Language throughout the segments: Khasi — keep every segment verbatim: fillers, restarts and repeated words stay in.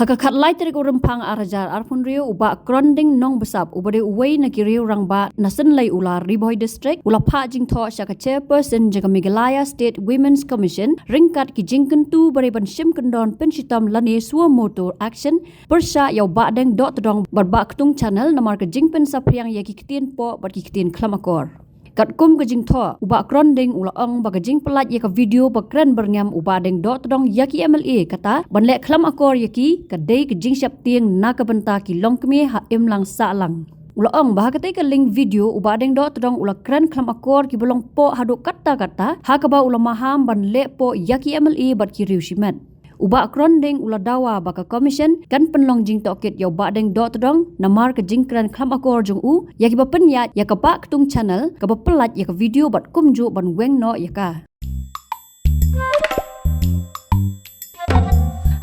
Ha ka khatlai tarik u Rymphang ar hajar arphew hynriew, u Bah Kronding Nongbsap, uba dei uwei na ki riew rangbah na Synlei Ula, Ri Bhoi District, u la phah jingthoh sha ka Chairperson jong ka Meghalaya State Women's Commission ryngkat ki jingkyntu ba dei ban shim kyndon pynshitom lane suo motu action pyrshah ïa u Bahdeng Dohtdong bad Bah Ktung Channel namar ka jingpynsaphriang ïa ki ktien poh bad ki ktien khlem akor. Katkum ka jingthoh, u Bah Kronding u la ong ba ka jingpyllait ïa ka video ba kren byrngem u Bahdeng Dohtdong ïa ki M L A, kata ban leh khlem akor ïa ki, ka dei ka jingsheptieng na ka bynta ki longkmie ha imlang sahlang. U la ong ba ha katei ka link video u Bahdeng Dohtdong u la kren khlem akor kiba long poh haduh katta katta, ha kaba u la maham ban leh poh ïa ki M L A bad ki riew shimet. U Bah Kronding u la dawa ba ka Commission kan pynlong jingtohkit ïa u Bahdeng Dohtdong namar ka jingkren khlem akor jong u ïa kiba pynïaid ïa ka Bah Ktung Channel, kaba pyllait ïa ka video bad kumjuh ban weng noh ïa ka.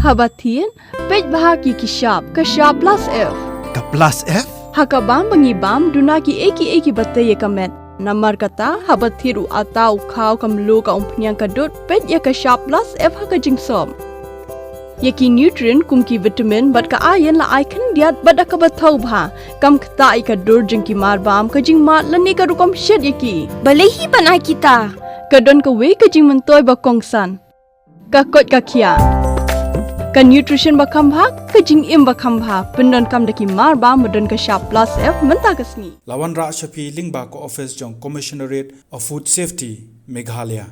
Haba thied, peit bha ki ki shap, ka shap plus F. Ka plus F? Ha ka bam ba ngi bam, duna kiei kiei kiba tei ïa ka met. Namar kata, haba thied u atta, u khaw, ka mluh, ka umphniang, ka dud, peit ïa ka shap plus F ha ka jingsop. Ïa ki nutrient kum ki vitamin bad ka iron la ai khyndiat bad da kaba thaw bha, kam ktah ïa ka dur jong ki marbam, ka jingmad lane ka rukom shet ïa ki. Balei hi ban ai kita? Ka don kawei ka jingmyntoi ba kongsan. Ka koit ka khiah. Ka nutrition ba kham bha, ka jingim ba kham bha, pyndonkam da ki marbam ba don ka shap plus F mynta ka sngi. La wanrah sha phi lyngba ka office jong Commissionerate of Food Safety, Meghalaya.